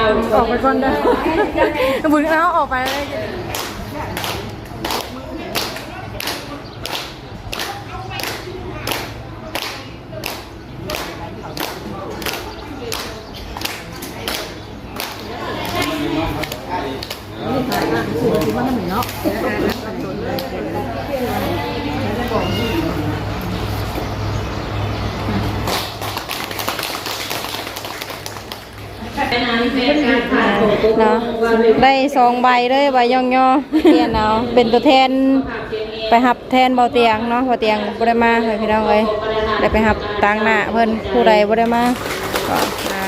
ອອກໄປກ່ອນເດີ ບຸນເອົາອອກໄປ. ເນາະ ໄດ້ສອງໃບເລີຍ ໃບຍ້ອງຍໍ ຂຽນເອົາ ເປັນຕົວແທນໄປຮັບແທນເບົາຕຽງເນາະ. ເບົາຕຽງບໍ່ໄດ້ມາເລີຍພີ່ນ້ອງເອີຍ ໄດ້ໄປຮັບຕາງໜ້າເພິ່ນ. ຜູ້ໃດບໍ່ໄດ້ມາກໍ ອ່າ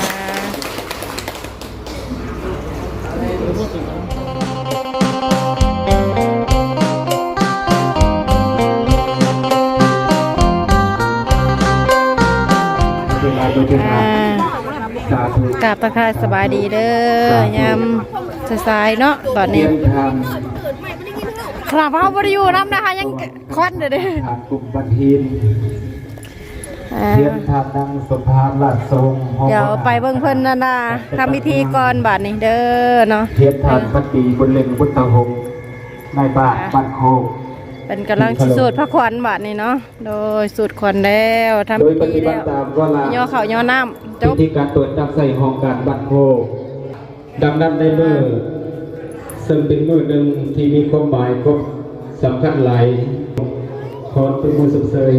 ອ່າ ກາບທັກທາຍສະບາຍດີເດີ ຍາມສາຍໆເນາະ ຕອນນີ້ ຂະໜາດເຮົາບໍ່ໄດ້ຢູ່ນຳນະ ຫາຍັງຄວັນເດີ ທາງກຸ່ມບັນທີມ ອ່າ ຮຽນທ່ານນາງສົມພານ ລາດສະວົງ ຮອງ ດຽວໄປເບິ່ງເພິ່ນນັ້ນນະ ທຳພິທີກ່ອນບາດນີ້ເດີເນາະ. ຮຽນທ່ານພັນຕີ ບຸນເລັງ ບຸດຕະຫົງ ນາຍບ້ານບ້ານໂຄກ ເພິ່ນກຳລັງຊິສູດພະຂວັນບາດນີ້ເນາະ. ໂດຍ ສູດຂວັນແລ້ວ ທຳພິທີແລ້ວ ຍໍເຂົ້າຍໍນ້ຳ ຈົບ ພິທີການເປີດຮັບໃຊ້ຫ້ອງການບ້ານໂຄກ. ດັ່ງນັ້ນໃນມື້ ເຊິ່ງເປັນມື້ໜຶ່ງທີ່ມີຄວາມໝາຍຄວາມສຳຄັນຫຼາຍ ຂໍຕົບມືຊົມເຊີຍ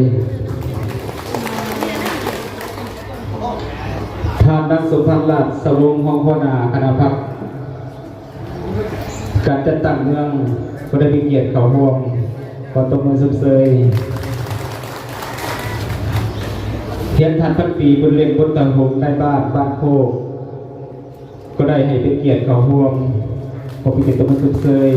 ທ່ານນາງສົມພັນ ລາດສະວົງ ຮອງຫົວໜ້າຄະນະພັກການຈັດຕັ້ງເມືອງ ກໍໄດ້ມີກຽດເຂົ້າຮ່ວມ ຂໍຕົບມືຊົມເຊີຍ. ຮຽນທ່ານພັນປີ ບຸນເລັງ ບຸດຕະຫົງ ນາຍບ້ານບ້ານໂຄກ ກໍໄດ້ໃຫ້ເປັນກຽດເຂົ້າຮ່ວມ ຂໍເປັນກຽດຕົບມືຊົມເຊີຍ.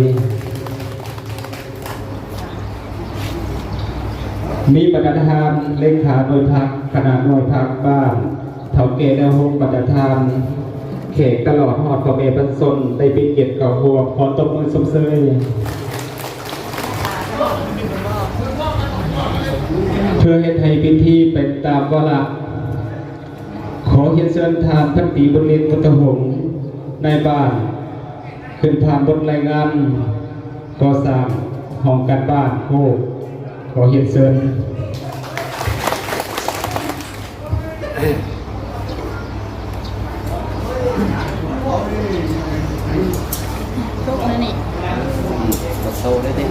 ມີບັນດາທ່ານເລຂາໜ່ວຍພັກ, ຄະນະໜ່ວຍພັກບ້ານ, ເຖົ້າແກ່ແນວໂຮງ, ບັນດາທ່ານແຂກ ຕະຫຼອດຮອດພໍ່ແມ່ປະຊາຊົນ ໄດ້ເປັນກຽດເຂົ້າຮ່ວມ ຂໍຕົບມືຊົມເຊີຍ. ເພື່ອເຮັດໃຫ້ພິທີເປັນຕາມວາລະ ຂໍຮຽນເຊີນທ່ານພັນຕີ ບຸນເລັງ ບຸດຕະຫົງ ນາຍບ້ານ ຂຶ້ນຜ່ານບົດລາຍງານກໍ່ສ້າງຫ້ອງການບ້ານໂຄກ. ຂໍຮຽນເຊີນ. ຕົກແລ້ວນີ້ ບໍ່ໂຕເລີຍຕິ.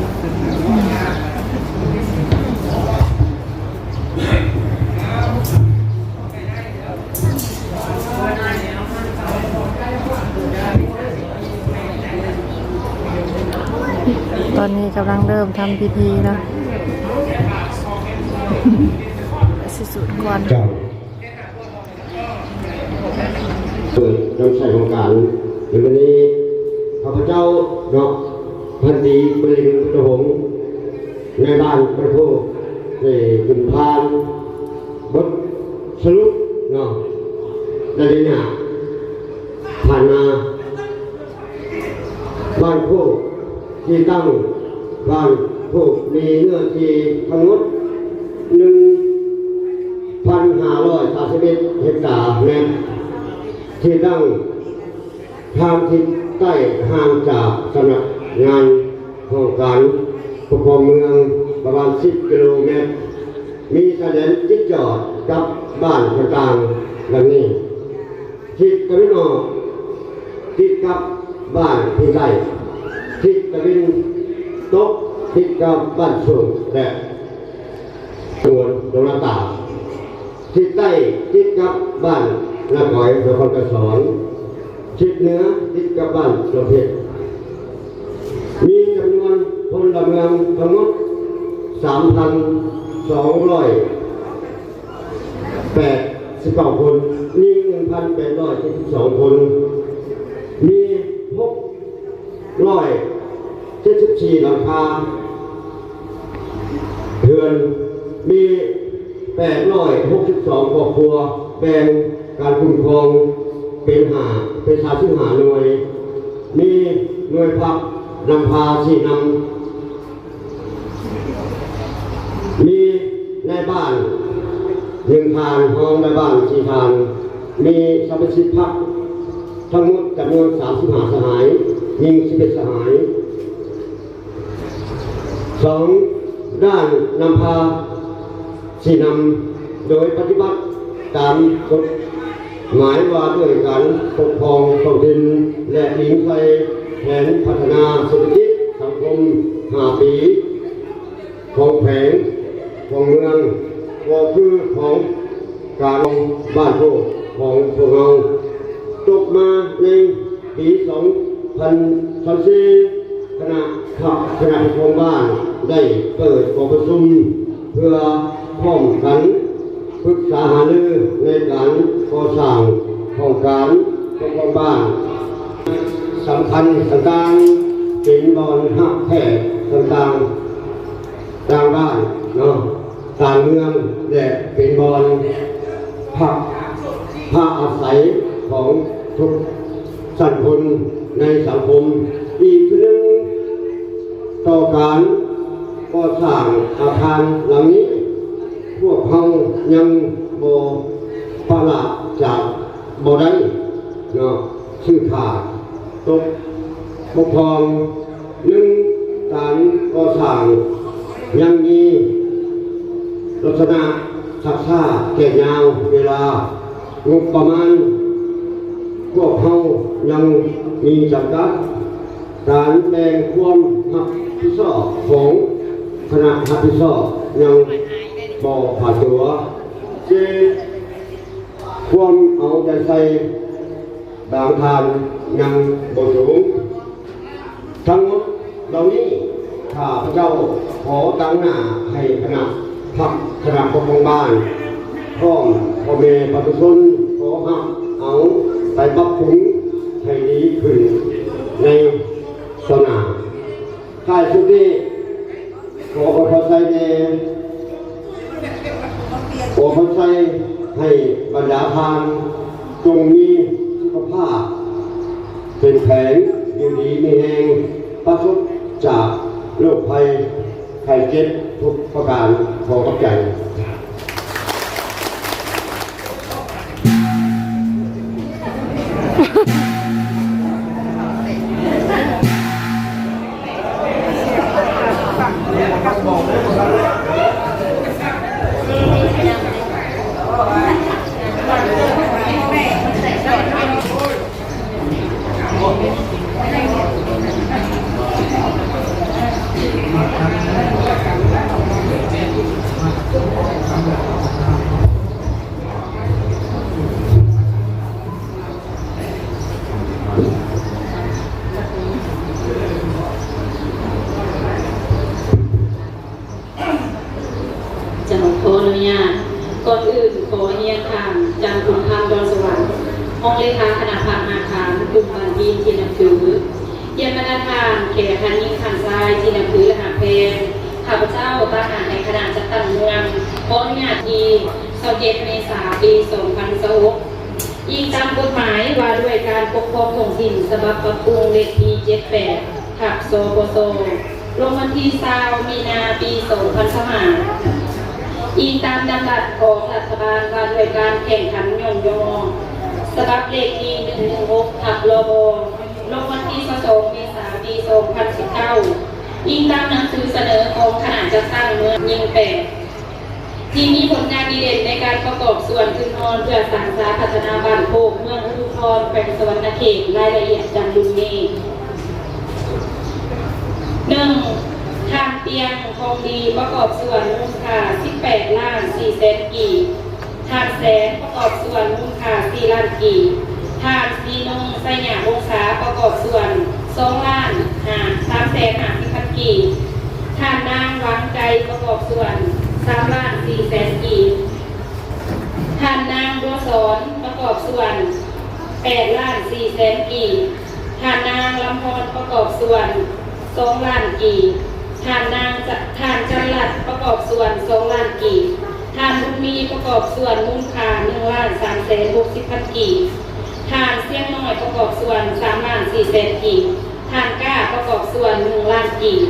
ຕອນນີ້ກຳລັງເລີ່ມທຳພິທີເນາະ ຊິສູດກ່ອນ. ເຈົ້າ ເປີດນຳໃຊ້ຫ້ອງການໃນມື້ນີ້ ຂ້າພະເຈົ້າເນາະ ພັນຕີ ບໍລິຫານ ພຸດທະວົງ ນາຍບ້ານບ້ານໂຄກ ໄດ້ຂຶ້ນຜ່ານບົດສະຫຼຸບເນາະ ໄລຍະຜ່ານມາ. ບ້ານໂຄກ ທີ່ຕັ້ງບ້ານໂຄກ ມີເນື້ອທີ່ທັງໝົດ ໜຶ່ງພັນຫ້າຮ້ອຍສາມສິບເອັດເຮັກຕາແມັດ, ທີ່ຕັ້ງທາງທິດໃຕ້ຫ່າງຈາກສຳນັກງານຫ້ອງການປົກຄອງເມືອງປະມານສິບກິໂລແມັດ, ມີຊາຍແດນຕິດຈອດກັບບ້ານຕ່າງໆ ດັ່ງນີ້. ທິດຕາເວັນອອກ ຕິດກັບບ້ານພີງໃຕ້, ທິດຕາເວັນຕົກ ຕິດກັບບ້ານໂສງ ແລະ ສວນດົງນາຕາ, ທິດໃຕ້ຕິດກັບບ້ານນາກອຍ ນະຄອນໄກສອນ, ທິດເໜືອຕິດກັບບ້ານດອນເພັດ. ມີຈຳນວນພົນລະເມືອງທັງໝົດ ສາມພັນສອງຮ້ອຍ ແປດສິບເກົ້າຄົນ, ຍິງ ໜຶ່ງພັນແປດຮ້ອຍເຈັດສິບສອງຄົນ, ມີ ຫົກຮ້ອຍເຈັດສິບສີ່ຫຼັງຄາເຮືອນ, ມີ ແປດຮ້ອຍຫົກສິບສອງຄອບຄົວ, ແບ່ງການຄຸ້ມຄອງເປັນຫ້າ ເປັນສາມສິບຫ້າໜ່ວຍ, ມີໜ່ວຍພັກນຳພາຊີ້ນຳ. ມີນາຍບ້ານໜຶ່ງທ່ານ, ຮອງນາຍບ້ານສີ່ທ່ານ, ມີສະມາຊິກພັກ ທັງໝົດຈຳນວນສາມສິບຫ້າສະຫາຍ, ຍິງສິບເອັດສະຫາຍ. ສອງ, ດ້ານນຳພາຊີ້ນຳ ໂດຍປະຕິບັດຕາມກົດໝາຍວ່າດ້ວຍການປົກຄອງທ້ອງຖິ່ນ ແລະ ອີງໃສ່ແຜນພັດທະນາເສດຖະກິດສັງຄົມຫ້າປີ ຂອງແຂວງ, ຂອງເມືອງ, ກໍຄືຂອງການບ້ານໂພກຂອງພວກເຮົາ. ຕົກມາໃນປີສອງພັນຊາວສີ່ ຄະນະພັກ, ຄະນະປົກຄອງບ້ານໄດ້ເປີດກອງປະຊຸມ ເພື່ອພ້ອມກັນປຶກສາຫາລືໃນການກໍ່ສ້າງຫ້ອງການປົກຄອງບ້ານສຳຄັນຕ່າງໆ ເປັນບ່ອນຮັບແຂກຕ່າງໆ ຕ່າງບ້ານເນາະ ຕ່າງເມືອງ ແລະ ເປັນບ່ອນພັກ ພັກອາໄສຂອງທຸກ ສັງຄົມໃນສັງຄົມ. ອີກເທື່ອໜຶ່ງ, ຕໍ່ການກໍ່ສ້າງອາຄານຫຼັງນີ້, ພວກເຮົາຍັງບໍ່ປະລະຈາກບໍ່ໄດ້ເນາະ, ຊື້ຂາດຕົກບົກຜ່ອງ. ໜຶ່ງ, ການກໍ່ສ້າງຍັງມີລັກສະນະຊັກຊ້າແກ່ຍາວເວລາ. ງົບປະມານພວກເຮົາຍັງມີຈຳກັດ, ການແບ່ງຄວາມຮັບຜິດຊອບຂອງຄະນະຮັບຜິດຊອບຍັງບໍ່ຂາດຕົວ. ເຈັດ, ຄວາມເອົາໃຈໃສ່ບາງທ່ານຍັງບໍ່ສູງ. ທັງໝົດເຫຼົ່ານີ້ ຂ້າພະເຈົ້າຂໍຕາງໜ້າໃຫ້ຄະນະພັກ, ຄະນະປົກຄອງບ້ານ ພ້ອມພໍ່ແມ່ປະຊາຊົນ ຂໍຮັບເອົາໄປປັບປຸງໃຫ້ດີຂຶ້ນໃນຕໍ່ໜ້າ. ທ້າຍສຸດນີ້ ຂໍອວຍພອນໃສ່ແດ່, ອວຍພອນໃສ່ໃຫ້ບັນດາທ່ານ ຈົ່ງມີສຸຂະພາບເຂັ້ມແຂງ, ຢູ່ດີມີແຮງ, ປາສົດຈາກໂລກໄພໄຂ້ເຈັບທຸກປະການ. ຂໍຂອບໃຈ. ເຈົ້າ ຂໍອະນຸຍາດ. ກ່ອນອື່ນ ຂໍຮຽນທ່ານ ຈັນຄຸນຄຳ ດອນສະຫວັນ, ຮອງເລຂາຄະນະພັກຮາກຖານກຸ່ມບ້ານຫີນທີ່ນັບຖື. ຮຽນບັນດາທ່ານແຂກ ທັງຍິງທັງຊາຍທີ່ນັບຖື ແລະ ຮັກແພງ, ຂ້າພະເຈົ້າຕາງໜ້າໃຫ້ຄະນະຈັດຕັ້ງເມືອງ ຂໍອະນຸຍາດທີ່ຊາວເຈັດເມສາ ປີສອງພັນຊາວຫົກ ອີງຕາມກົດໝາຍວ່າດ້ວຍການປົກຄອງທ້ອງຖິ່ນ ສະບັບປັບປຸງເລກທີເຈັດແປດ ທັບ ສປສ ລົງວັນທີຊາວ ມີນາ ປີສອງພັນຊາວຫ້າ, ອີງຕາມດຳລັດຂອງລັດຖະບານວ່າດ້ວຍການແຂ່ງຂັນຍ້ອງຍໍ ສະບັບເລກທີໜຶ່ງໜຶ່ງຫົກ ທັບ ລບ ລົງວັນທີຊາວສອງ ເມສາ ປີສອງພັນສິບເກົ້າ, ອີງຕາມໜັງສືສະເໜີຂອງຄະນະຈັດຕັ້ງເມືອງຍິງແປດ ທີ່ມີຜົນງານດີເດັ່ນໃນການປະກອບສ່ວນທຶນຮອນເພື່ອສ້າງສາພັດທະນາບ້ານໂພກ ເມືອງອຸທຸມພອນ ແຂວງສະຫວັນນະເຂດ ລາຍລະອຽດດັ່ງລຸ່ມນີ້. ໜຶ່ງ, ທ່ານ ປຽງ ທອງດີ ປະກອບສ່ວນ ມູນຄ່າສິບແປດລ້ານສີ່ແສນກີບ, ທ່ານ ແສນ ປະກອບສ່ວນ ມູນຄ່າສີ່ລ້ານກີບ, ທ່ານ ສີນົງ ໄຊຍະວົງສາ ປະກອບສ່ວນ ສອງລ້ານສາມແສນຫ້າສິບພັນກີບ, ທ່ານນາງ ຫວັງໃຈ ປະກອບສ່ວນ ສາມລ້ານສີ່ແສນກີບ, ທ່ານນາງ ບົວສອນ ປະກອບສ່ວນ ແປດລ້ານສີ່ແສນກີບ, ທ່ານນາງ ລຳພອນ ປະກອບສ່ວນ ສອງລ້ານກີບ, ທ່ານນາງ ຈະ ທ່ານ ຈັນລັດ ປະກອບສ່ວນ ສອງລ້ານກີບ, ທ່ານ ບຸນມີ ປະກອບສ່ວນ ມູນຄ່າໜຶ່ງລ້ານສາມແສນຫົກສິບພັນກີບ, ທ່ານ ຊຽງນ້ອຍ ປະກອບສ່ວນ ສາມລ້ານສີ່ແສນກີບ, ທ່ານ ກ້າ ປະກອບສ່ວນ ໜຶ່ງລ້ານກີບ,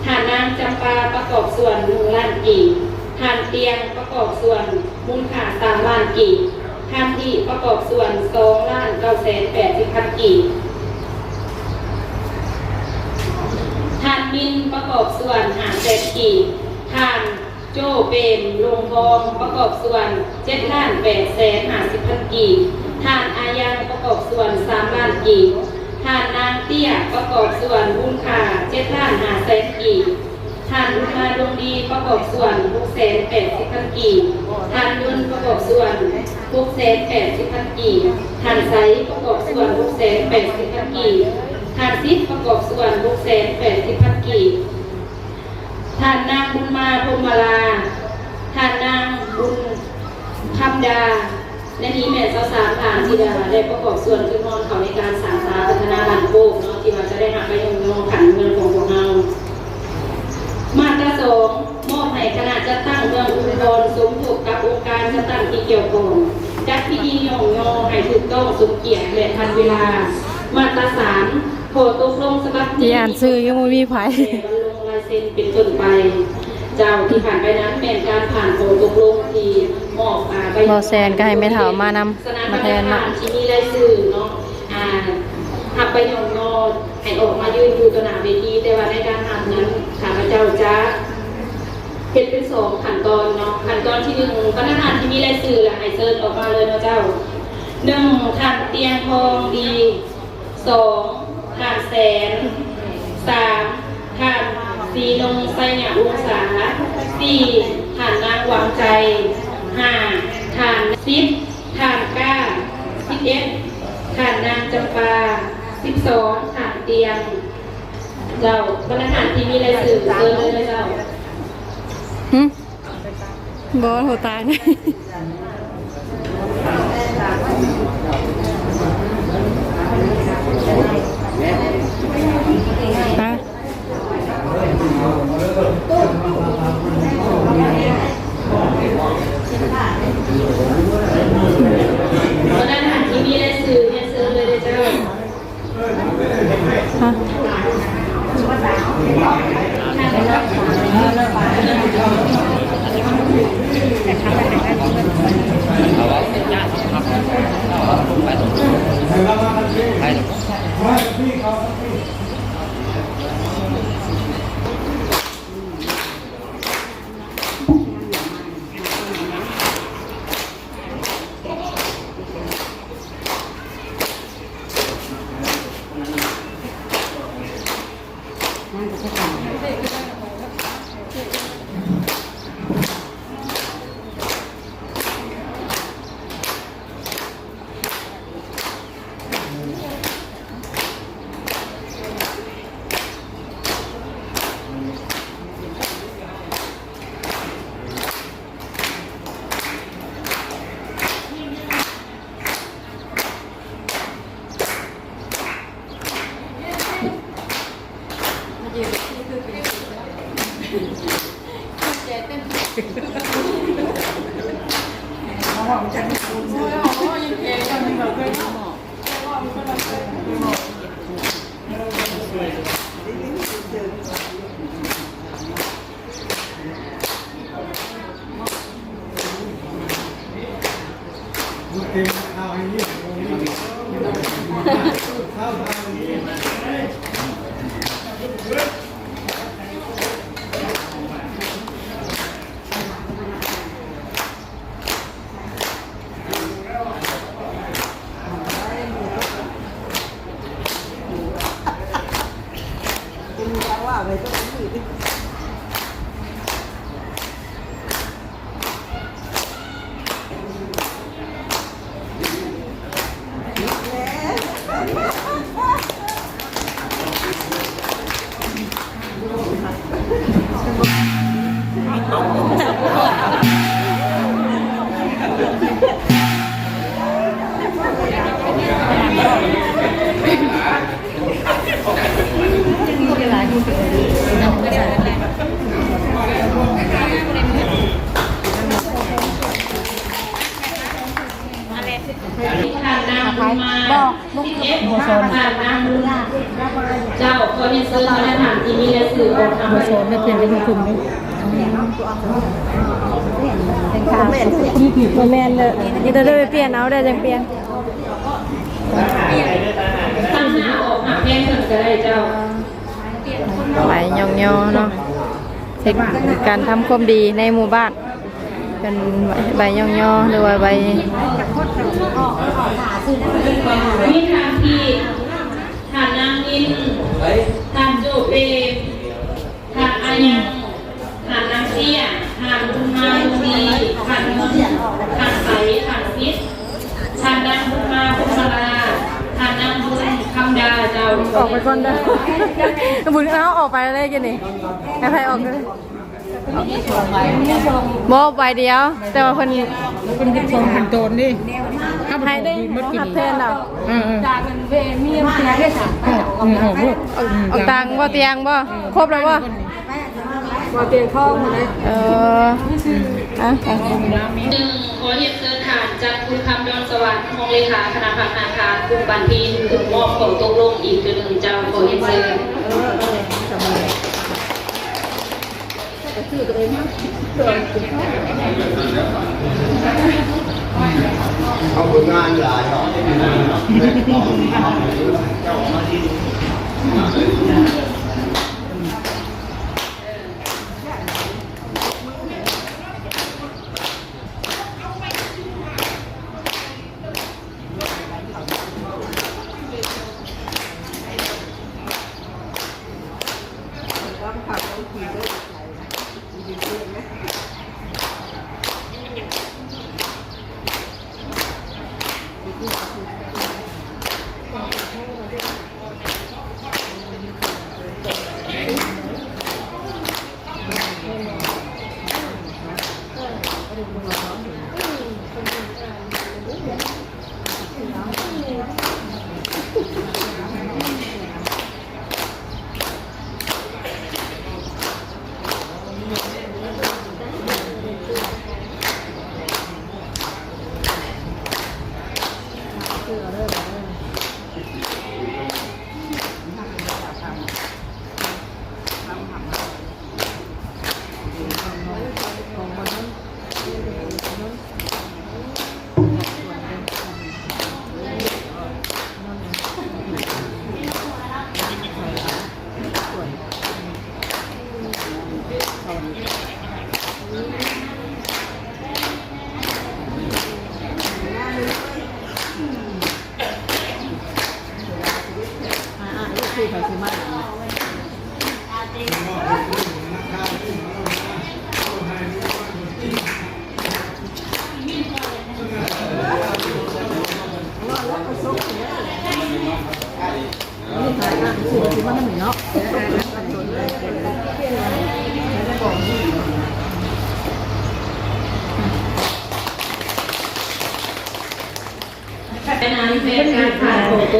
ທ່ານນາງ ຈຳປາ ປະກອບສ່ວນ ໜຶ່ງລ້ານກີບ, ທ່ານ ຕຽງ ປະກອບສ່ວນ ມູນຄ່າສາມລ້ານກີບ, ທ່ານ ທິ ປະກອບສ່ວນ ສອງລ້ານ ເກົ້າແສນແປດສິບພັນກີບ, ທ່ານມິນ ປະກອບສ່ວນ ຫ້າແສນກີບ, ທ່ານໂຈ້ ເປມ ລົງທອງ ປະກອບສ່ວນ ເຈັດລ້ານແປດແສນຫ້າສິບພັນກີບ, ທ່ານອາຍັງ ປະກອບສ່ວນ ສາມລ້ານກີບ, ທ່ານນາງເຕ້ຍ ປະກອບສ່ວນ ມູນຄ່າ ເຈັດລ້ານຫ້າແສນກີບ, ທ່ານບຸນມາ ດວງດີ ປະກອບສ່ວນ ຫົກແສນແປດສິບພັນກີບ, ທ່ານຍົນ ປະກອບສ່ວນ ຫົກແສນແປດສິບພັນກີບ, ທ່ານໄຊ ປະກອບສ່ວນ ຫົກແສນແປດສິບພັນກີບ, ທ່ານສິດ ປະກອບສ່ວນ ຫົກແສນແປດສິບພັນກີບ, ທ່ານນາງບຸນມາ ພົມມະລາ, ທ່ານນາງບຸນຄຳດາ, ແລະ ນີ້ແມ່ນຊາວສາມທ່ານທີ່ໄດ້ປະກອບສ່ວນເຖິງຮອນເຂົ້າໃນການສ້າງສາພັດທະນາບ້ານໂຄກເນາະ ທີ່ວ່າຈະໄດ້ຮັບໃບຍ້ອງຍໍຂັ້ນເມືອງຂອງພວກເຮົາ. ມາດຕາສອງ ມອບໃຫ້ຄະນະຈັດຕັ້ງເມືອງອຸທຸມພອນສົມທົບກັບອົງການຈັດຕັ້ງທີ່ກ່ຽວຂ້ອງ ຈັດພິທີຍ້ອງຍໍໃຫ້ຖືກຕ້ອງສົມກຽດ ແລະ ທັນເວລາ. ມາດຕາສາມ ຂໍ້ຕົກລົງສະບັບນີ້ ທີ່ອ່ານຊື່ຍັງບໍ່ມີໃຜ ແຕ່ວັນລົງລາຍເຊັນເປັນຕົ້ນໄປ. ເຈົ້າ ທີ່ຜ່ານໄປນັ້ນແມ່ນການຜ່ານຂໍ້ຕົກລົງທີ່ມອບ ອາ ໃບ ເວົ້າແຊນກໍໃຫ້ແມ່ເຖົ້າມານຳ ສະນັ້ນ ມາແທນເນາະ ບັນດາທ່ານທີ່ມີລາຍຊື່ເນາະ ອາ ຮັບໃບຍ້ອງຍໍໃຫ້ອອກມາຢືນຢູ່ຕໍ່ໜ້າເວທີ, ແຕ່ວ່າໃນການຮັບນັ້ນ ຂ້າພະເຈົ້າຈະເຮັດເປັນສອງຂັ້ນຕອນເນາະ. ຂັ້ນຕອນທີໜຶ່ງ ບັນດາທ່ານທີ່ມີລາຍຊື່ລະໃຫ້ເຊີນອອກມາເລີຍເນາະເຈົ້າ. ໜຶ່ງ ທ່ານ ຕຽງທອງດີ. ສອງ ທ່ານແສນ, ສາມ ທ່ານສີນົງ ໄຊຍະວົງສາ, ສີ່ ທ່ານນາງຫວັງໄຈ, ຫ້າ ທ່ານສິບ ທ່ານກ້າ, ສິບເອັດ ທ່ານນາງຈຳປາ, ສິບສອງ ທ່ານຕຽງ. ເຈົ້າ, ບັນດາທ່ານທີ່ມີລາຍຊື່ເຊີນເລີຍເຈົ້າ. ຫຶ? ບໍ່ ໂທຕາຍ. ໄປ ບັນດາທ່ານທີ່ມີລາຍຊື່ ຮຽນເຊີນເລີຍເດີເຈົ້າ. ຮະ? ທ່ານນາງບຸນມາ ສິບເອັດ ທ່ານນາງບຸນ ເຈົ້າ ຂໍຮຽນເຊີນທ່ານທີ່ມີລາຍຊື່ອອກນຳ ບໍ່ສອນ ໄດ້ປ່ຽນເປັນລູກທຸ່ມເດ້. ບໍ່ແມ່ນເດີ ມີແຕ່ໄດ້ໄປປ່ຽນເອົາ ໄດ້ຈັ່ງປ່ຽນ. ຍໍເນາະ ເຮັດການທຳຄວາມດີໃນໝູ່ບ້ານ ເປັນໃບຍ້ອງຍໍ ຫຼືວ່າໃບ ມີທ່ານພີດ ທ່ານນາງມິນ ທ່ານໂຈເປ ທ່ານອາຍັງ ທ່ານນາງເຊຍ ທ່ານບຸນມາບຸນດີ ທ່ານເງິນ ທ່ານໃສ ທ່ານສິດ ທ່ານນາງບຸນມາ ບຸນມາລາ ທ່ານນາງບຸນຄຳດາ ເຈົ້າ. ອອກໄປກ່ອນເດີ ບຸນ ເອົາ ອອກໄປເລີຍ ກິນນີ້ ໃຫ້ໃຜອອກເດີ. ບໍ່ ໃບດຽວ ແຕ່ວ່າເພິ່ນ ເພິ່ນເຮັດສອງຂັ້ນຕອນເດ້ ໃຫ້ໄດ້ຮັບແທນເອົາ. ເອີໆ ອອກ ອອກເລີຍ ອອກ ອອກຕາງບໍ່ຕຽງບໍ່ ເອີ ຄົບແລ້ວບໍ່ ບໍ່ຕຽງທ້ອງເລີຍ. ເອີ ອ່ະ ໜຶ່ງ ຂໍຮຽນເຊີນທ່ານ ຈັນຄຸນຄຳ ດອນສະຫວັນ ຮອງເລຂາຄະນະພັກນາຄານກຸ່ມບ້ານພີ ຂຶ້ນມອບຂໍ້ຕົກລົງອີກເທື່ອໜຶ່ງເຈົ້າ. ຂໍຮຽນເຊີນ. ເອົາຜົນງານຫຼາຍເນາະ.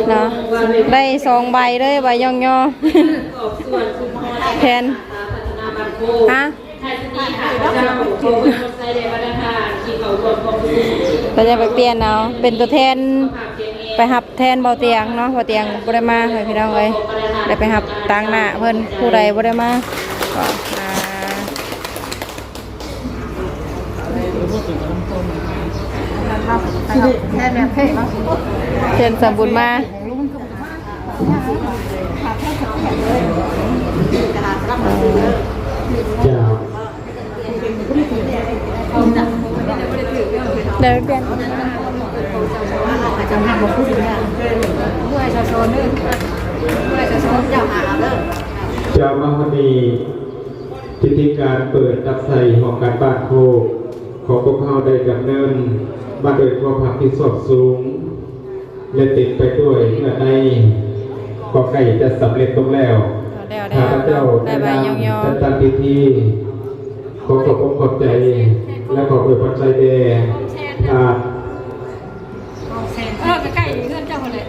ເນາະ ໄດ້ສອງໃບເລີຍ ໃບຍ້ອງຍໍ ແທນ ຮະ ກໍຈະໄປປ່ຽນເອົາ ເປັນຕົວແທນ ໄປຮັບແທນເບົາຕຽງເນາະ ເບົາຕຽງບໍ່ໄດ້ມາ ໃຫ້ພີ່ນ້ອງເອີຍ ໄດ້ໄປຮັບຕາງໜ້າເພິ່ນ ຜູ້ໃດບໍ່ໄດ້ມາ ກໍ ອ່າ ເຊີນສາວບຸນມາ ເຈົ້າ ເດີ ປ່ຽນ ຈາກມາຮອດນີ້ ພິທີການເປີດຮັບໃຊ້ຫ້ອງການບ້ານໂຄກຂອງພວກເຮົາໄດ້ດຳເນີນມາດ້ວຍຄວາມຮັບຜິດຊອບສູງ ແລະ ເຕັມໄປດ້ວຍເຫື່ອໃນ ກໍໃກ້ຈະສຳເລັດລົງແລ້ວ. ຂ້າພະເຈົ້າໃນນາມຈັດຕັ້ງພິທີ ຂໍຂອບອົກຂອບໃຈ ແລະ ຂໍອວຍພອນໄຊແດ່ທ່ານ ເອີ ກໍໃກ້ເຮືອນເຈົ້າຫັ້ນແຫຼະ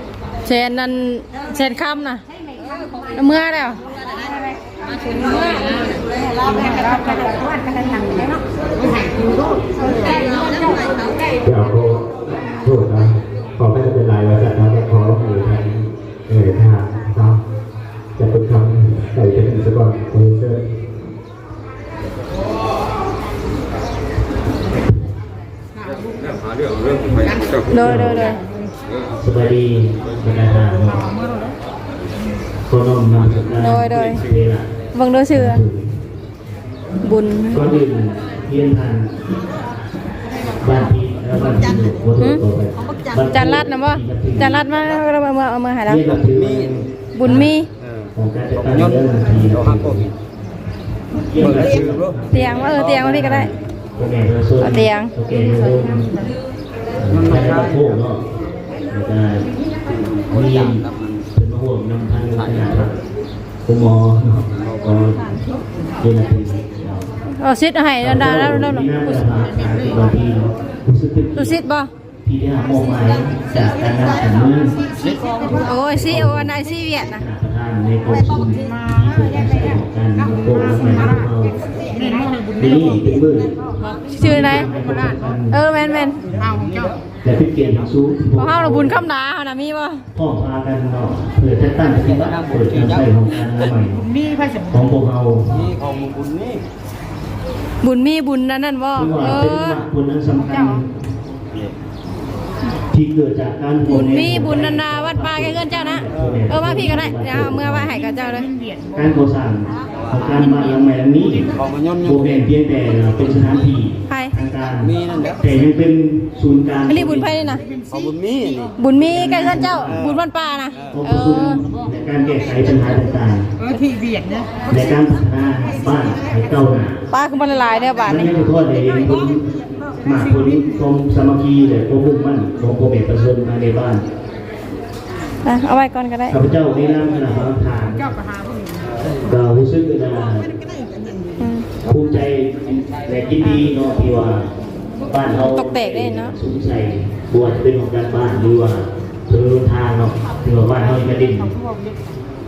ແສນນັ້ນ ແສນຄຳນະ. ເມືອແລ້ວ ຈະຂໍໂທດນະ ຂໍໃຫ້ເປັນຫຼາຍວ່າຊັ້ນເນາະ ຂໍໃຫ້ທາງ ເອີ ທາງເຮົາຈະເປັນຄຳໃສ່ເຖິງສະກ່ອນ ຂໍເຊີນ. ໂດຍ ໂດຍ ໂດຍ ສະບາຍດີ ບັນດາທ່ານເນາະ ຂໍນ້ອມນຳສະການ ໂດຍ ໂດຍ ເທລະ ເບິ່ງດູຊື່ ບຸນ ກ່ອນອື່ນຮຽນທ່ານ ບ້ານພີ້ ແລະ ບ້ານພີ້ ຂໍໂທດຕໍ່ໄປ ຈັນລັດນະບໍ່? ຈັນລັດມາ ເອົາເມືອ ເອົາເມືອໃຫ້ລາວ ບຸນມີ ເອີ ຂອງການຈັດຕັ້ງເລື່ອງທີ່ ຕຽງ ເອີ ຕຽງມາພີ້ກໍໄດ້ ເອົາຕຽງ ໂອເຄ ຢູ່ໂຮງ ໃນບ້ານໂຄກເນາະ ແລ້ວກໍມີເພິ່ນມາຮ່ວມນຳທາງຄະນະພັກ ຄຸມໝໍເນາະ ກໍເປັນ ເອົາສິດໃຫ້ບັນດາລາວ ມີນາມສະຫາຍ ເປັນບາງທີເນາະ ຮູ້ສຶກເປັນ ຮູ້ສິດບໍ່? ທີ່ໄດ້ຮັບມອບໝາຍຈາກການນຳຂອງເມືອງ ໂອ້ຍ ຊີໂອ ອັນໃດ ຊີຫວຽດນະ ປະທານໃນກອງປະຊຸມທີ່ເປີດການໃຊ້ຂອງການໂປະນຳໃໝ່ຂອງເຮົາ ມື້ນີ້ເປັນມື້ ຊື່ໃດ? ເອີ ແມ່ນໆ ແລະ ເປັນກຽດຢ່າງສູງ ຂອງເຮົາລະ ບຸນຄຳດາຫັ້ນນະ ມີບໍ່? ພ້ອມພາກັນເນາະ ເພື່ອຈັດຕັ້ງປະຕິບັດເປີດການໃຊ້ຂອງການນຳໃໝ່ຂອງພວກເຮົາ ມີຂອງບຸນນີ້ ບຸນມີ ບຸນອັນນັ້ນບໍ່? ເອີ ເປັນໝາກຜົນອັນສຳຄັນ ທີ່ເກີດຈາກການ ບຸນມີ ບຸນອັນນາ ວັດປ່າໃກ້ເຮືອນເຈົ້ານະ ເອີ ມາພີ້ກໍໄດ້ ດຽວເອົາເມືອໄວ້ໃຫ້ກັບເຈົ້າເລີຍ ການກໍ່ສ້າງຂອງການບ້ານຫຼັງໃໝ່ຫຼັງນີ້ ບໍ່ແມ່ນພຽງແຕ່ເປັນສະຖານທີ່ທາງການ ແຕ່ຍັງເປັນສູນກາງ ອັນນີ້ບຸນໃຜນີ້ນະ? ຂອງບຸນມີນີ້ ບຸນມີໃກ້ເຮືອນເຈົ້າ ເອີ ບຸນວັດປ່ານະ ກອງປະຊຸມ ເອີ ໃນການແກ້ໄຂບັນຫາຕ່າງໆ ເອີ ທີ່ຫວຽດເດີ ໃນການພັດທະນາບ້ານໃຫ້ກ້າວໜ້າ ປ້າຄືມັນຫຼາຍແທ້ບາດນີ້ ມັນຍັງສະທ້ອນໃຫ້ເຫັນຜົນ ມາກຜົນຄວາມສາມັກຄີ ແລະ ຄວາມມຸ່ງໝັ້ນຂອງພໍ່ແມ່ປະຊາຊົນພາຍໃນບ້ານ ອ່ະ ເອົາໄວ້ກ່ອນກໍໄດ້ ຂ້າພະເຈົ້າໃນນາມຄະນະປະທານ ກໍຮູ້ສຶກ ອືມ ພູມໃຈ ແລະ ຍິນດີເນາະ ທີ່ວ່າບ້ານເຮົາ ຕົກແຕກເດ້ເນາະ ສຸມໃສ່ ບໍ່ວ່າຈະເປັນໂຄງການບ້ານ ຫຼືວ່າຖະໜົນຫົນທາງເນາະ ຖືວ່າບ້ານເຮົານີ້ກະເດັ່ນ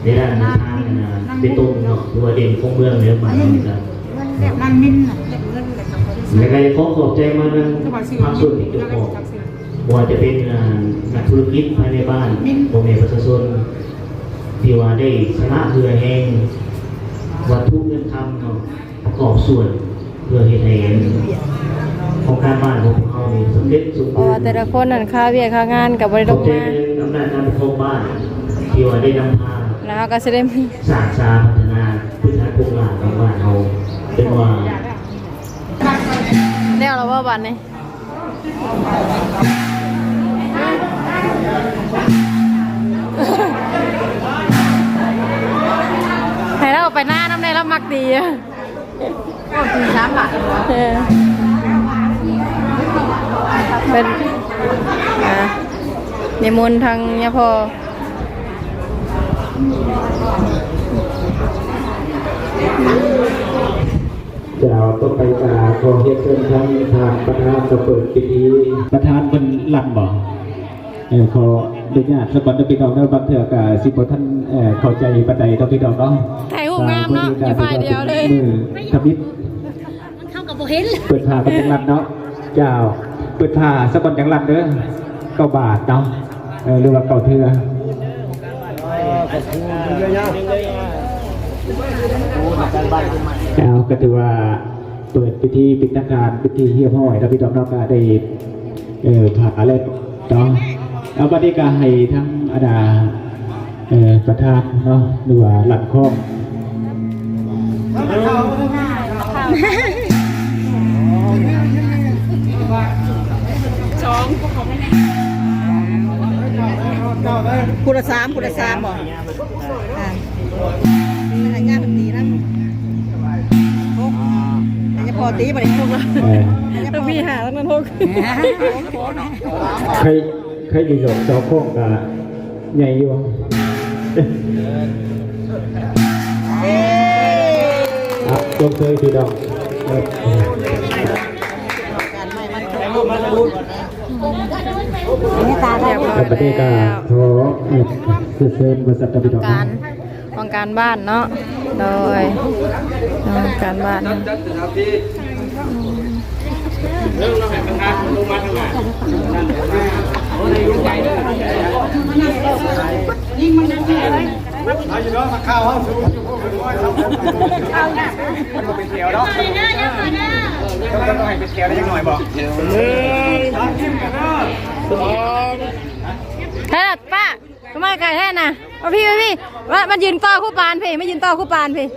ໃນດ້ານທາງ ອັນນ່າ ເບຕົງເນາະ ຖືວ່າເດັ່ນຂອງເມືອງໃນບ້ານເຮົານີ້ກະ ແລ້ວກະຂໍຂອບໃຈມາຍັງພາກສ່ວນທີ່ກ່ຽວຂ້ອງ ບໍ່ວ່າຈະເປັນ ອ່າ ນັກທຸລະກິດພາຍໃນບ້ານ ພໍ່ແມ່ປະຊາຊົນ ທີ່ວ່າໄດ້ສະຫຼະເຫື່ອແຮງ ວັດຖຸເງິນຄຳເນາະ ປະກອບສ່ວນ ເພື່ອເຮັດໃຫ້ໂຄງການບ້ານຂອງພວກເຮົານີ້ສຳເລັດສົມບູນ ເພາະວ່າແຕ່ລະຄົນນັ້ນຄາວຽກຄາງານກໍບໍ່ໄດ້ລົງມາ ຂອບໃຈນຳອຳນາດການປົກຄອງບ້ານ ທີ່ວ່າໄດ້ນຳພາ ແລ້ວເຮົາກໍຊິໄດ້ມີ ສ້າງສາພັດທະນາພື້ນຖານໂຄງລ່າງຂອງບ້ານເຮົາ ເປັນວ່າ ແລ້ວລະບໍ່ບາດນີ້? ໃຫ້ລາວໄປນານຳແດ່ ລາວມັກຕີ ເອີ ເປັນ ອ່າ ນິມົນທາງຍາພໍ່. ເຈົ້າ ຕໍ່ໄປກະຂໍຮຽນເຊີນທາງທ່ານປະທານມາເປີດພິທີ ປະທານເພິ່ນລັນບໍ່? ເອີ ຂໍອະນຸຍາດສະກ່ອນເດີພີ່ນ້ອງເດີ ບາງເທື່ອກະຊິບໍ່ທັນ ເອີ ເຂົ້າໃຈປານໃດເນາະພີ່ນ້ອງເນາະ ຖ່າຍຮູບງາມເນາະ ຢູ່ຝ່າຍດຽວເລີຍ ມື້ທຳອິດ ເຂົາກໍບໍ່ເຫັນ ເປີດຜ້າກັນຈັງລັດເນາະ ເຈົ້າ ເປີດຜ້າສະກ່ອນຈັງລັດເດີ ເກົ້າບາດເນາະ ເອີ ຫຼືວ່າເກົ້າເທື່ອ ເອົາ ກໍຖືວ່າເປີດພິທີເປັນທາງການເປັນທີ່ຮຽບຮ້ອຍແລ້ວ ພີ່ນ້ອງເນາະ ກໍໄດ້ ເອີ ຜ້າແລ້ວເນາະ ເອົາ ບັດນີ້ກໍໃຫ້ທາງ ອັນນ່າ ເອີ ປະທານເນາະ ຫຼືວ່າລັນຄອງ ສອງ ຜູ້ລະສາມ ຜູ້ລະສາມບໍ່? ອ່າ ໃຫ້ຍາເພິ່ນຕີນຳ ຫົກ ໃຫ້ຍາພໍ່ຕີ ບັດນີ້ຫົກແລ້ວ ເອີ ໃຫ້ຍາພໍ່ ຕ້ອງມີຫ້າ ຕ້ອງນັ້ນຫົກ ໃຄ ໃຄຢູ່ດອກ ສອງໂຄ້ງກະໃຫຍ່ຢູ່ ເອີ ອ່ະ ຊົມເຊີຍພີ່ນ້ອງ ເອີ ຮຽບຮ້ອຍແລ້ວ ບັດນີ້ກະຂໍ ເອີ ເຊີນ ເຊີນບໍລິສັດ ການ ຂອງການບ້ານເນາະ ໂດຍ ຂອງການບ້ານ ເອີ ປ້າ ມາໄກແທ້ນະ ມາພີ້ ມາພີ້ ມາ ມາຢືນຕໍ່ຄູປານພີ້ ມາຢືນຕໍ່ຄູປານພີ້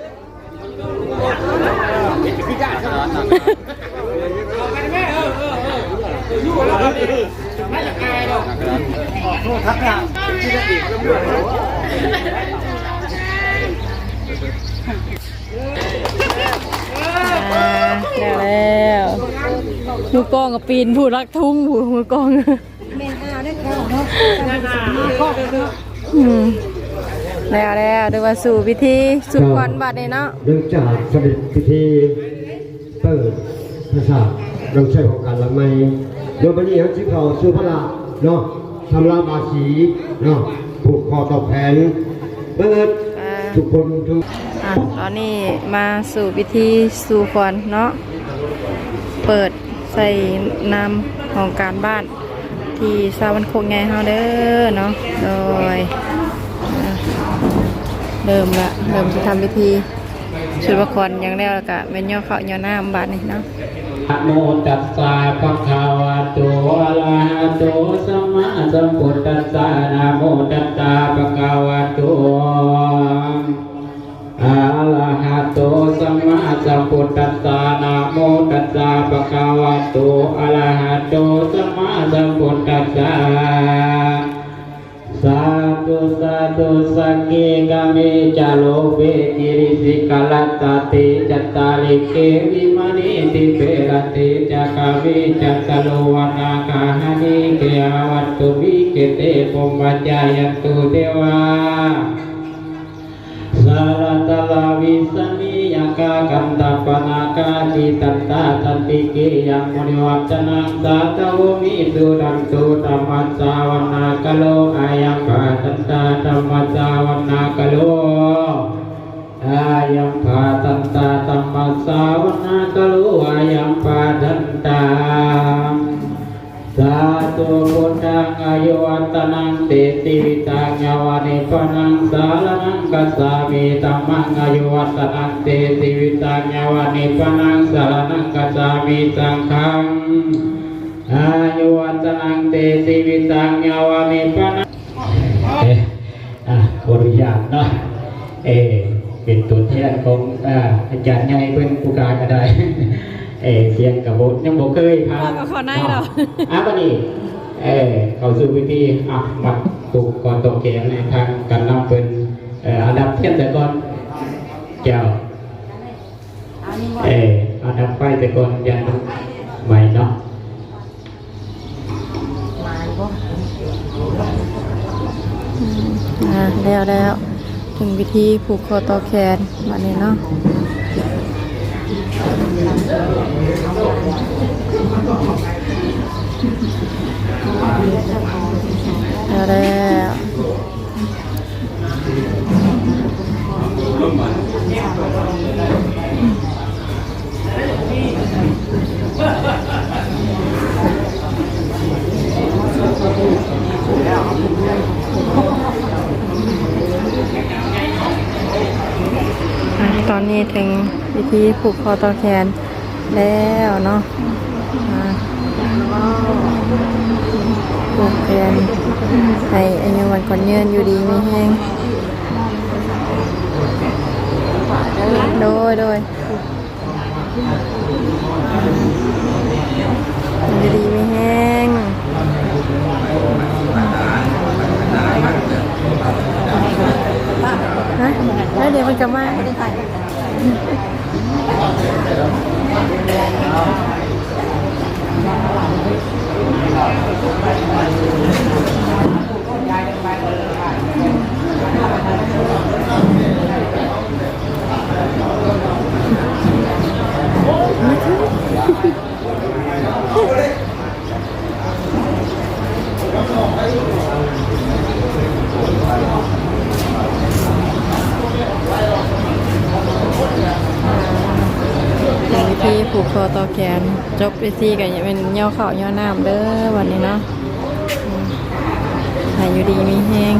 ອ່າ ແລ້ວ ແລ້ວ ມືກອງກໍປີນຜູ້ລັກທຸງຜູ້ ມືກອງ. ແມ່ນ ອ່າ ໄດ້ເຂົ້າເນາະ ອືມ ແລ້ວ ແລ້ວ ຖືວ່າສູ່ພິທີສູ່ຂວັນບັດນີ້ເນາະ. ເນື່ອງຈາກສຳເລັດພິທີເປີດປາສາດ ນຳໃຊ້ຂອງການຫຼັງໃໝ່ ແລ້ວບັດນີ້ເຮົາຊິເຂົ້າສູ່ພະລາເນາະ ທຳລາບາສີເນາະ ຜູກຂໍ້ຕໍ່ແຂນ ເປີດ ອ່າ ທຸກຄົນທຸກ ອ່າ ຕອນນີ້ມາສູ່ພິທີສູ່ຂວັນເນາະ ເປີດໃສ່ນາມຂອງການບ້ານ ທີ່ຊາວບ້ານໂຄກໃຫຍ່ເຮົາເດີເນາະ. ໂດຍ ອ່າ ເລີ່ມລະ ເລີ່ມຊິທຳພິທີ ຊຸດພະຄອນຫຍັງແລ້ວ ແລ້ວກະແມ່ນຍໍເຂົ້າຍໍນ້ຳບາດນີ້ເນາະ. ນະໂມຕັດສະ ພະຄະວະໂຕ ອະລະຫະໂຕ ສຳມາສຳພຸດທັດສະ ນະໂມຕັດສະ ພະຄະວະໂຕ ອະລະຫະໂຕ ສຳມາສຳພຸດທັດສະ ນະໂມຕັດສະ ພະຄະວະໂຕ ອະລະຫະໂຕ ສຳມາສຳພຸດທັດສະ. ສາທຸ ສາທຸ ສັກເກ ກາເມ ຈະ ໂລເພ ກິລິ ສິກຂະ ລັດຖະ ເຕ ຈະ ຕາລິ ເກ ວິມານີ ທິ ເພ ລະເທ ຈະ ກາເມ ຈະ ຕະໂລ ວະນາ ຄາ ຫະນີ ເກ ຫະ ວັດຖຸ ມິ ເຄ ເຕ ພົມມະ ຈາ ຍັນ ຕຸ ເທ ວາ ສາລະຕະລາ ວິສະເນ ຍະຄາ ກັນທະປະ ນາກາ ທີ ທັນຕາ ທັນຕິເກ ຍັງ ມຸນີ ວັດທະນັງ ສາທະໂວ ມິ ສຸນັນຕຸ ທຳມະສາວະນາກາໂລ ອາຍັງ ພະ ທັນຕາ ທຳມະສາວະນາກາໂລ ອາຍັງ ພະ ທັນຕາ ທຳມະສາວະນາກາໂລ ອາຍັງ ພະ ທັນຕາ. ສາທຸ ພຸດທັງ ອາຍຸ ວັດທະນັງ ເຕ ຊີວິຕັງ ຍາວະ ນິບພານັງ ສາລະນັງ ກັດສາມິ ທຳມັງ ອາຍຸ ວັດທະນັງ ເຕ ຊີວິຕັງ ຍາວະ ນິບພານັງ ສາລະນັງ ກັດສາມິ ສັງຄັງ ອາຍຸ ວັດທະນັງ ເຕ ຊີວິຕັງ ຍາວະ ນິບພານັງ ເອ ອ່າ ຂໍອະນຸຍາດເນາະ ເອ ເປັນຕົວແທນຂອງ ອ່າ ອາຈານໃຫຍ່ເພິ່ນຜູ້ກາກໍໄດ້ ເອ ສຽງກະບໍ່ ຍັງບໍ່ເຄີຍຜ່ານ ເຮົາກໍຂໍໃນດອກ ອ່າ ບັດນີ້ ເອີ ເຂົ້າສູ່ພິທີ ອ່ະ ມັດຜູກຂໍ້ຕໍ່ແຂນໃຫ້ທາງການນຳເພິ່ນ ເອີ ເອົາດັບທຽນໃສ່ກ່ອນ ເຈົ້າ ເອີ ເອົາດັບໄຟໃສ່ກ່ອນ ຍັງໃໝ່ເນາະ. ອືມ ອ່າ ແລ້ວ ແລ້ວ ເຖິງພິທີຜູກຂໍ້ຕໍ່ແຂນບັດນີ້ເນາະ ແລ້ວ ແລ້ວ. ອ່ະ ຕອນນີ້ເຖິງພິທີຜູກຂໍ້ຕໍ່ແຂນ ແລ້ວເນາະ ອ່າ ຜູກແຂນໃຫ້ອາຍຸໝັ້ນຂວັນຍືນ ຢູ່ດີມີແຮງ ໂດຍ ໂດຍ ຢູ່ດີມີແຮງ ຮະ ແລ້ວດຽວມັນກະມາ. ເປັນພິທີຜູກຄໍຕໍ່ແຂນ ຈົບພິທີກໍແມ່ນຍໍເຂົ້າຍໍນ້ຳເດີ ບັດນີ້ເນາະ ໃຫ້ຢູ່ດີມີແຮງ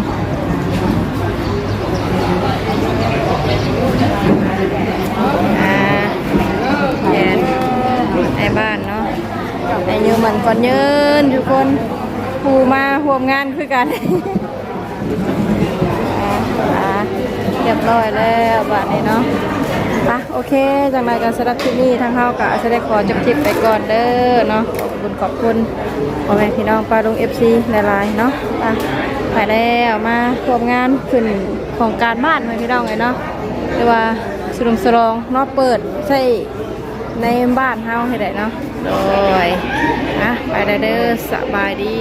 ອ່າ ແຂນອ້າຍບ້ານເນາະ. ອາຍຸໝັ້ນຂວັນຍືນທຸກຄົນ ຜູ້ມາຮ່ວມງານຄືກັນ ອ່າ ອ່າ ຮຽບຮ້ອຍແລ້ວບາດນີ້ເນາະ ອ່ະ ໂອເຄ ຈັ່ງໃດກໍສຳລັບຄລິບນີ້ ທາງເຮົາກໍຊິໄດ້ຂໍຈົບຄລິບໄປກ່ອນເດີເນາະ. ຂອບຄຸນ ຂອບຄຸນພໍ່ແມ່ພີ່ນ້ອງປ້າລຸງ ເອັຟຊີ ຫຼາຍໆເນາະ. ອ່ະ ໄປແລ້ວ ມາຮ່ວມງານຂຶ້ນຂອງການບ້ານ ພໍ່ແມ່ພີ່ນ້ອງເອີຍເນາະ ຫຼືວ່າສະຫຼອງ ສະຫຼອງເນາະ ເປີດໃຊ້ໃນບ້ານເຮົາໃຫ້ໄດ້ເນາະ. ໂດຍ ອ່ະ ໄປແລ້ວເດີ ສະບາຍດີ.